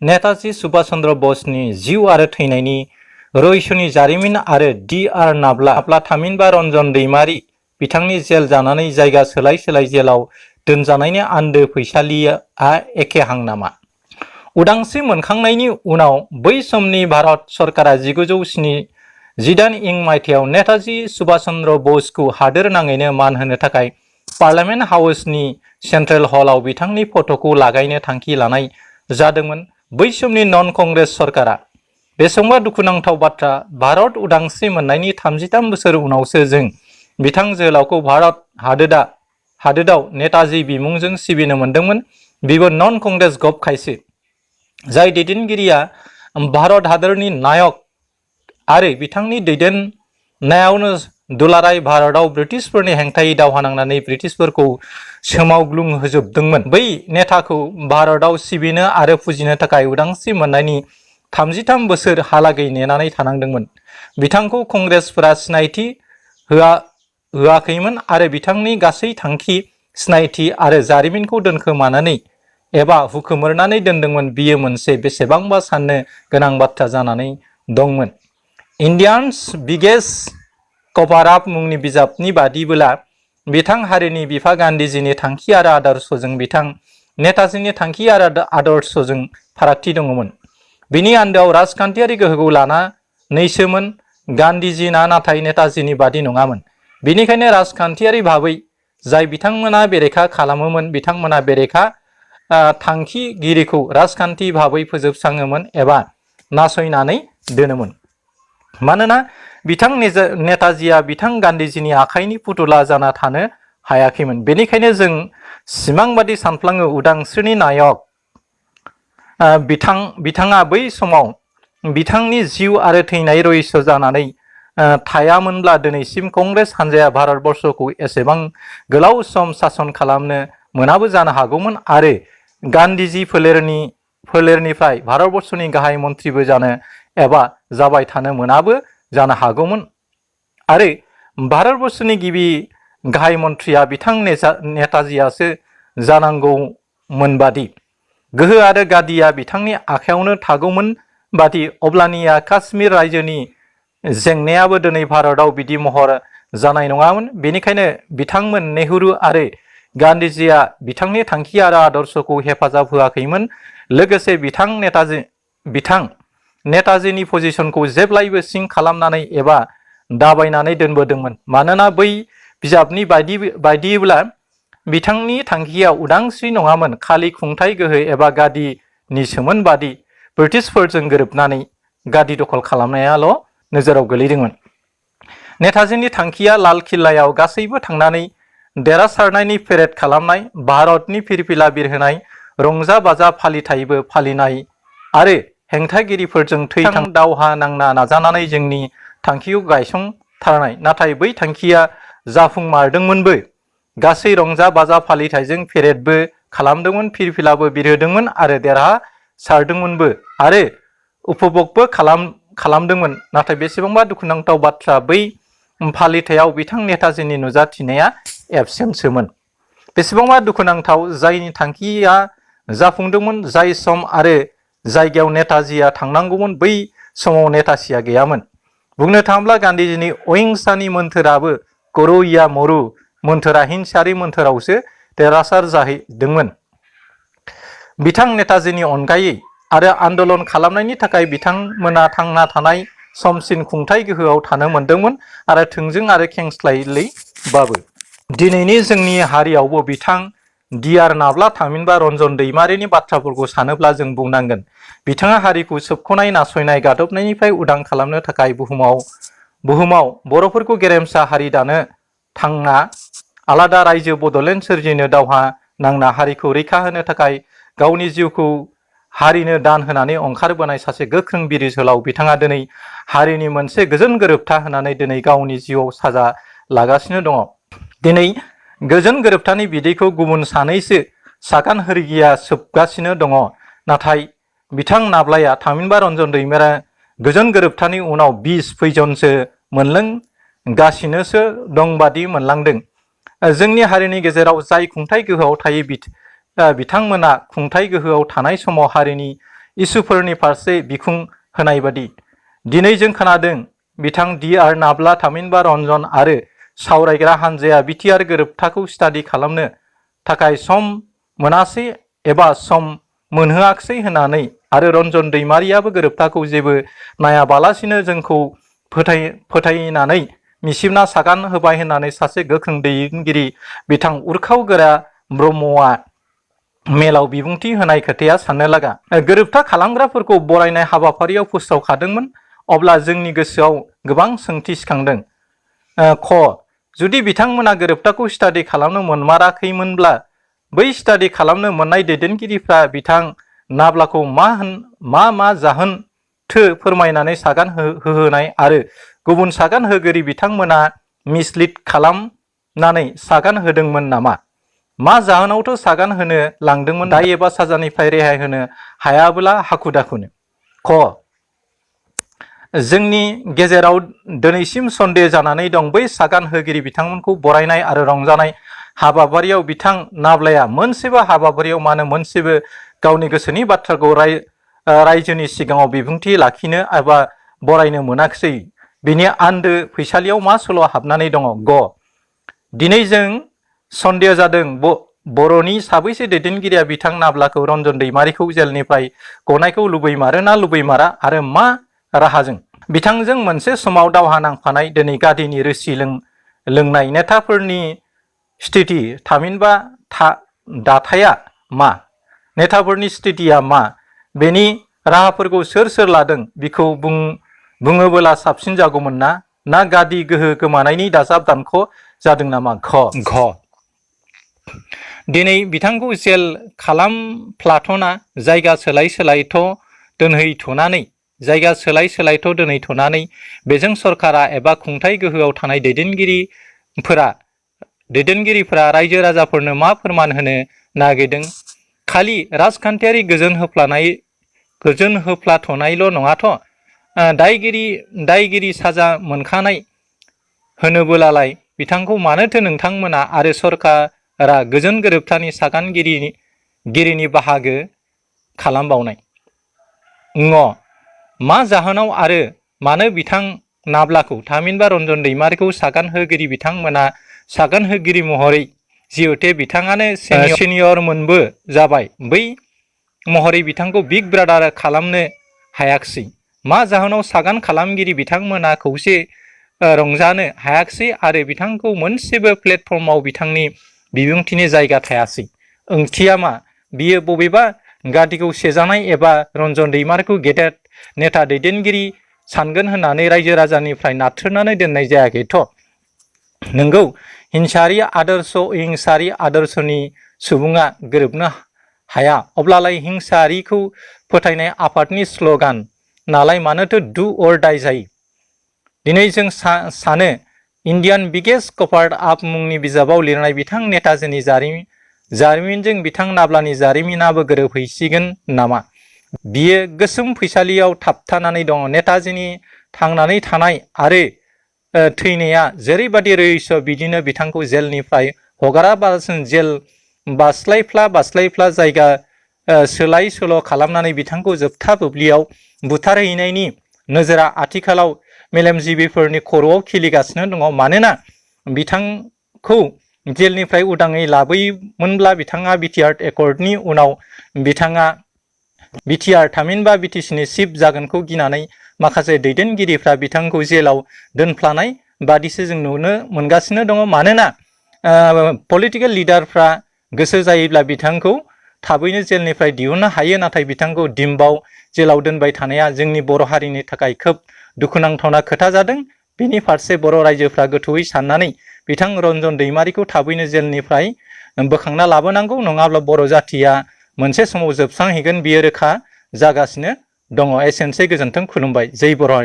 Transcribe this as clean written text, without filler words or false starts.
नेताजी सुभाष चंद्र बसनि जिउ आरो थैनायनि रहस्यनि जारिमिन आरो डि.आर. नाब्ला थामहिनबा रन्जन दैमारि बिथांनि जेल जानानै जायगा सोलाय सोलाय जेलाव दोनजानायनि आन्दो फैसालिया एखेहां नामा? उदांस्रि मोनखांनायनि उनाव बै समनि भारत सरकारा 1978 इं मायथाइयाव नेताजी सुभाष चंद्र बसखौ हादोर नाङैनो मान होनो थाखाय पार्लियामेन्ट हाउसनि सेन्ट्रेल हलाव बिथांनि फट'खौ लागायनो थांखि लानाय जादोंमोन। बै समनि नन कंग्रेस सरकारा। बेसेबांबा दुखुनांथाव बाथ्रा, भारत उदांस्रि मोननायनि 33 बोसोर उनावसो जों बिथां जोहोलावखौ भारत हादोराव नेताजी बिमुंजों सिबिनो मोन्दोंमोन। बिबो नन कंग्रेस गबखायसो, जाय दैदेनगिरिया भारत हादरनि नायक आरो बिथांनि दैदेननायावनो दुलाराय भारतआव ब्रिटिशफोरनि हेंथायै दावहा नांनानै ब्रिटिशफोरखौ सोमावग्लुंहोजोबदोंमोन। बै नेताखौ भारतआव सिबिनो आरो फुजिनो थाखाय उदांस्रि मोननायनि 33 बोसोर हालागै नेनानै थानांदोंमोन। बिथांखौ कंग्रेसफोरा सिनायथि होआखैमोन आरो बिथांनि गासै थांखि, सिनायथि आरो जारिमिनखौ दोनखोमानानै एबा हुखोमोरनानै दोनदोंमोन। बियो मोनसे बेसेबांबा साननो गोनां बाथ्रा जानानै दंमोन। इन्डियान्स बिगेस्ट कभार आप मुंनि बिजाबनि बादिब्ला बिथां हारिनि बिफा गान्धीजीनि थांखि आरो आदर्शजों बिथां नेताजीनि थांखि आरो आदर्शजों फारागथि दङमोन। बिनि आन्दोआव राजखान्थियारि गोहोखौ लानानैसोमोन। गान्धीजीना नाथाय नेताजीनि बादि नङामोन। बेनिखायनो राजखान्थियारि भाबै जाय बिथांमोना बेरेखा खालामोमोन, बिथांमोना बेरेखा थांखिगिरिखौ राजखान्थि भाबै फोजोबस्राङोमोन एबा नासयनानै दोनोमोन। मानोना बिथां नेताजीया बिथां गान्धीजीनि आखाइनि फुथुला जाना थानो हायाखैमोन। बेनिखायनो जों सिमांबादि सानफ्लाङो उदांस्रिनि नायक बिथाङा बै समाव बिथांनि जिउ आरो थैनाय रहस्य जानानै थायामोनब्ला दिनैसिम कंग्रेस हान्जाया भारतबर्षखौ एसेबां गोलाव सम सासन खालामनो मोनाबो जानो हागौमोन आरो गान्धीजी फोलेरनिफ्राय भारतबर्षनि गाहाय मन्थ्रिबो जानो एबा जाबाय थानो मोनाबो जानो हागौमोन आरो भारतबर्षनि गिबि गाहाय मन्थ्रिया बिथां नेताजीयासो जानांगौमोनबादि गोहो आरो गादिया बिथांनि आखायावनो थागौमोन बादि अब्लानिया काश्मीर रायजोनि जेंनायाबो दिनै भारतआव बिदि महर जानाय नङामोन। बेनिखायनो बिथांमोन नेहरू आरो गान्धीजीया बिथांनि थांखि आरो आदर्शखौ हेफाजाब होआखैमोन। लोगोसे बिथां नेताजीनि पजिशनखौ जेब्लायबो सिं खालामनानै एबा दाबायनानै दोनबोदोंमोन। मानोना बै बिजाबनि बायदिब्ला बिथांनि थांखिया उदांस्रि नङामोन, खालि खुंथाय गोहो एबा गादिनिसोमोन बादि ब्रिटिशफोरजों गोरोबनानै गादि दखल खालामनायाल' नोजोराव गोलैदोंमोन। नेताजीनि थांखिया लाल किल्लायाव गासैबो थांनानै देरहासारनायनि पेरेड खालामनाय, भारतनि फिरफिला बिरहोनाय, रंजा बाजा फालिथायबो फालिनाय आरो हेंथागिरिफोरजों थै-थां दावहा नांना नाजानानै जोंनि थांखिखौ गायसंथारनाय। नाथाय बै थांखिया जाफुंमारदोंमोनबो। गासै रंजा बाजा फालिथायजों पेरेडबो खालामदोंमोन, फिरफिलाबो बिरहोदोंमोन आरो देरहासारदोंमोनबो आरो उपभोगबो खालामदोंमोन। नाथाय बेसेबांबा दुखुनांथाव बाथ्रा, बै फालिथायाव बिथां नेताजीनि नुजाथिनाया एबसेन्टसोमोन। बेसेबांबा दुखुनांथाव, जायनि थांखिया जाफुंदोंमोन, जाय सम आरो जायगायाव नेताजीया थांनांगौमोन, बै समाव नेताजीया गैयामोन। बुंनो थाङोब्ला गान्धीजीनि अहिंसानि मोन्थोराबो करो या मरो मोन्थोरा हिंसायारि मोन्थोरावसो देरहासार जाहैदोंमोन। बिथां नेताजीनि अनगायै आरो आन्दोलन खालामनायनि थाखाय बिथांमोना थांना थानाय समसिम खुंथाय गोहोआव थानो मोन्दोंमोन आरो थोंजों आरो खेंस्लायैबाबो। दिनैनि जोंनि हारियावबो बिथां डि.आर. नाब्ला थामहिनबा रन्जन दैमारिनि बाथ्राफोरखौ सानोब्ला जों बुंनांगोन, बिथाङा हारिखौ सोबख'नाय, नासयनाय, गादबनायनिफ्राय उदां खालामनो थाखाय बुहुमाव बर'फोरखौ गेरेमसा हारि दानो थांना आलादा रायजो बड'लेण्ड सोरजिनो दावहा नांना हारिखौ रैखा होनो थाखाय गावनि जिउखौ हारिनो दान होनानै ओंखारबोनाय सासे गोख्रों बिर जोहोलाव। बिथाङा दिनै हारिनि मोनसे गोजोन गोरोबथा होनानै दिनै गावनि जिउआव साजा लागासिनो दङ। दिनै गोजोन गोरोबथानि बिदैखौ गुबुन सानैसो सागान होगिरिया सोबगासिनो दङ। नाथाय बिथां नाब्लाया थामहिनबा रन्जन दैमारिया गोजोन गोरोबथानि उनाव बिस फैजनसो मोनलोंगासिनोसो दंबादि मोनलांदों। जोंनि हारिनि गेजेराव जाय खुंथाय गोहोआव थायो बिथांमोना खुंथाय गोहोआव थानाय समाव हारिनि इसुफोरनि फारसे बिखुं होनाय बादि। दिनै जों खोनादों बिथां DR नाब्ला, थामहिनबा रन्जन आरो सावरायग्रा हान्जाया बिटिआर गोरोबथाखौ स्टाडि खालामनो थाखाय सम मोनासै एबा सम मोनहोआखसै होननानै आरो रन्जन दैमारियाबो गोरोबथाखौ जेबो नायाबालासिनो जोंखौ फोथायनानै मिसिबना सागान होबाय होननानै सासे गोख्रों दैदेनगिरि बिथां उरखाव गोरा ब्रह्मआ मेलाव बिबुंथि होनाय खोथाया साननो लागा। गोरोबथा खालामग्राफोरखौ बरायनाय हाबाफारियाव फोसावखादोंमोन। अब्ला जोंनि गोसोआव गोबां सोंथि सिखांदों। ख. जुदि बिथांमोना गोरोबथाखौ स्टाडि खालामनो मोनमाराखैमोनब्ला बै स्टाडि खालामनो मोननाय दैदेनगिरिफ्रा बिथां नाब्लाखौ मा जाहोनथो फोरमायनानै सागान होहोनाय आरो गुबुन सागान होगिरि बिथांमोना मिसलिड खालामनानै सागान होदोंमोन नामा? मा जाहोनावथ' सागान होनो लांदोंमोन? दाय एबा साजानिफ्राय रेहाय होनो हायाब्ला हाखु दाखुनो। ख. जोंनि गेजेराव दिनैसिम सन्देह जानानै दं बै सागान होगिरि बिथांमोनखौ बरायनाय आरो रंजानाय हाबाफारियाव बिथां नाब्लाया मोनसेबो हाबाफारियाव मानो मोनसेबो गावनि गोसोनि बाथ्राखौ रायजोनि सिगाङाव बिबुंथि लाखिनो एबा बरायनो मोनाखिसै? बिनि आन्दो फैसालियाव मा सल' हाबनानै दङ? ग. दिनै जों सन्देह जादों बर'नि साबैसे दैदेनगिरिया बिथां नाब्लाखौ, रन्जन दैमारिखौ जेलनिफ्राय गनायखौ लुबैमारो ना लुबैमारा आरो मा राहाजों? बिथांजों मोनसे समाव दावहा नांफानाय दिनै गादिनि रोसि लोंनाय नेताफोरनि स्थिति थामहिनबा दाथाया मा? नेताफोरनि स्थितिया मा? बेनि राहाफोरखौ सोर लादों बिखौ बुङोबोला साबसिन जागौमोन ना गादि गोहो गोमानायनि दाजाब दानख' जादों नामा? घ. दिनै बिथांखौ जेल खालामफ्लाथ'ना जायगा सोलाय-सोलायथ' दोनहैथ'नानै बेजों सरकारा एबा खुंथाय गोहोआव थानाय दैदेनगिरिफोरा रायजो राजाफोरनो मा फोरमान होनो नागिरदों? खालि राजखान्थियारि गोजोन होफ्लाथ'नायल' नङाथ'। दायगिरि साजा मोनखानाय होनोबोलालाय बिथांखौ मानोथो नोंथांमोना आरो सरकारा गोजोन गोरोबथानि सागानगिरिनि बाहागो खालामबावनाय? ङ. मा जाहोनाव आरो मानो बिथां नाब्लाखौ थामहिनबा रन्जन दैमारिखौ सागान होगिरि बिथांमोना सागान होगिरि महरै जिहेते बिथाङानो सिनियरमोनबो जाबाय बै महरै बिथांखौ बिग ब्रादार खालामनो हायाखिसै? मा जाहोनाव सागान खालामगिरि बिथांमोना खौसे रंजानो हायाखिसै आरो बिथांखौ मोनसेबो प्लेटफर्माव बिथांनि बिबुंथिनि जायगा थायासै? ओंथिया मा? बियो बबेबा गादिखौ सेजानाय एबा रन्जन दैमारिखौ गेदेर नेता दैदेनगिरि सानगोन होननानै रायजो राजानिफ्राय नाथ्रोदनानै दोननाय जायाखैथ'। नोंगौ, हिंसायारि आदर्शनि सुबुङा गोरोबनो हाया। अब्लालाय हिंसायारिखौ फोथायनाय आफादनि स्लगान नालाय मानोथो डु अर डाइ जायो? दिनै जों सानो इण्डियान बिगेस्ट कभार्ड आप मुंनि बिजाबाव लिरनाय बिथां नेताजीनि जारिमिनजों बिथां नाब्लानि जारिमिनाबो गोरोबहैसिगोन नामा? बियो गोसोम फैसालियाव थाबथानानै दङ। नेताजीनि थांनानै थानाय आरो थैनाया जेरैबादि रहस्य बिदिनो बिथांखौ जेलनिफ्राय हगाराबालासिनो जेल बास्लायफ्ला जायगा सोलाय सोल' खालामनानै बिथांखौ जोबथा बुब्लियाव बुथारहैनायनि नोजोरा आथिखालाव मेलेमजिबिफोरनि खर'आव खिलिगासिनो दङ। मानोना बिथांखौ जेलनिफ्राय उदाङै लाबोयोमोनब्ला बिथाङा बिटिआर एकर्डनि उनाव बिथाङा बिटिआर थामहिनबा बिटिसिनि चिफ जागोनखौ गिनानै माखासे दैदेनगिरिफ्रा बिथांखौ जेलाव दोनफ्लानाय बादिसो जों नुनो मोनगासिनो दङ। मानोना पलिटिकेल लिडारफ्रा गोसो जायोब्ला बिथांखौ थाबैनो जेलनिफ्राय दिहुननो हायो। नाथाय बिथांखौ दिम्बाव जेलाव दोनबाय थानाया जोंनि बर' हारिनि थाखाय खोब दुखुनांथावना खोथा जादों। बेनि फारसे बर' रायजोफ्रा गोथौयै साननानै बिथां रन्जन दैमारिखौ थाबैनो जेलनिफ्राय बोखांना लाबोनांगौ, नङाब्ला बर' जाथिया मोनसे समाव जोबस्रांहैगोन बियो रोखा जागासिनो दङ। एसेनोसै, गोजोन्थों, खुलुमबाय। जै बर' हारि।